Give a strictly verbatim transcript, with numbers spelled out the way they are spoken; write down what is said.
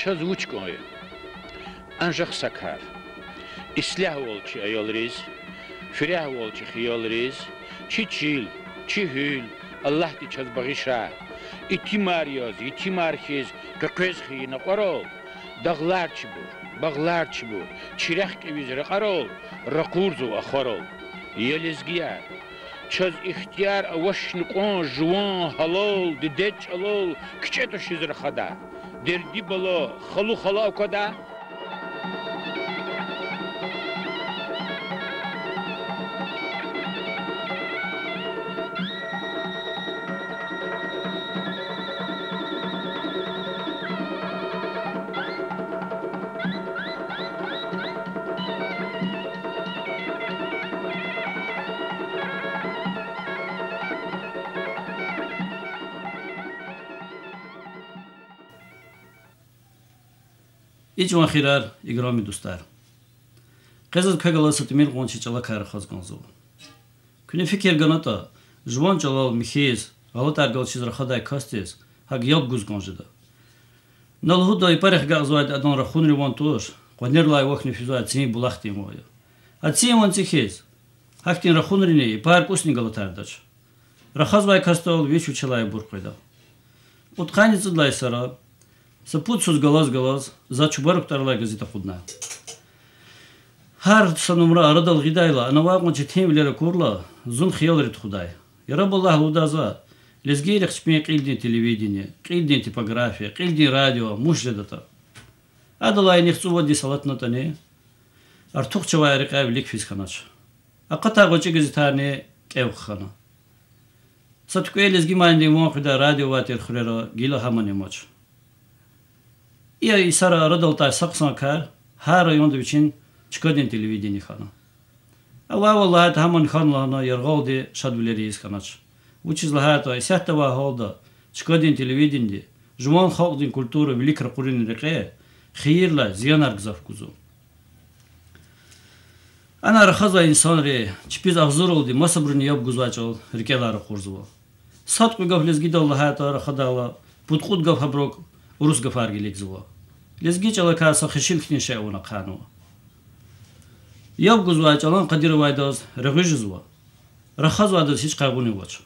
Чаз вуч кӀан я? Анжах са кар. Ислягьвал чи аялриз, фирягьвал чи хиялриз, чи чил, чи гьуьл Аллагьди чаз багъишай. Итимар яз, итимар хьиз къекъвез хьайи накьварал, дагълар чибур, багълар чибур, чи рехъ кӀевиз ракьарал ракъурзава ахварал. Я лезгияр, чаз ихтияр авачни кьван жуван гьалал дидед чӀалал кичӀе тушиз рахадай? Дерди бала халу хала аквадай? И чӀаван хийирар, играми дустар. Къе заз квехъ галаз са тӀимил кьван чи чӀалакай рахаз кӀанзава. Куьне фикир ганатӀа, жуван чӀалал михьиз, гъалатӀар галачиз рахадай касдиз гьакӀ яб гуз кӀан жеда. На лугьуда, япарихъ агакьзавайди адан рахунрин ван туш, къванерилай вахни физвай цин булахдин ван я. А цин ванци хьиз, гьахьтин рахунрини япар кӀусни галатардач. Рахазвай касдал вич вичелай абур къведа. Кьудкъанни цӀуд лагьай йисара са пуд йисуз галаз-галаз за Чубарук тӀвар алай газет акъудна. Гьар са нумра арадал гъидайла, ана авай кьван четинвилер акурла, зун хиялри тухудай. Яраб Аллагь, лугьудай за, лезгийрихъ чпин кьилдин телевидение, кьилдин типография, кьилдин радио мус жедатӀа. Адалай инихъ цӀувад йис алатнатӀани, артух чавай рекьяй вилик физ хьанач. Акъатай гъвечӀи газетарни кӀев хъхьана. Са туькӀвей лезги манидин ван хуьдай радио авай тир хуьрера гила гьамани амач. И йисара арадал атай са хъсан кар гьар районда вичин чкадин телевидение хьана. Авайвал лагьайтӀа, гьамани хьана лагьана яргъалди шадвилер ийиз хьанач. Вучиз лагьайтӀа исятда авай гьалда чкадин телевидениеди жуван халкьдин культура, вилик ракъурунин рекье хийирдилай зиянар гзаф гузва. Ана рахазвай инсанри чпиз агъзуралди масабуруни яб гузвай чӀал рикӀелай ракъурзава. Сад-кьве гаф лезгидал лагьайтӀа, рахадайла пуд-кьуд гаф гьабурук урус гафар гилигзава. Лезги чӀалакай са хешил хьтин шей авун ахъайнава. Яб гузвай чӀалан къадир авайдаз регъуь жезва, рахазвайдаз гьич къайгъуни авач.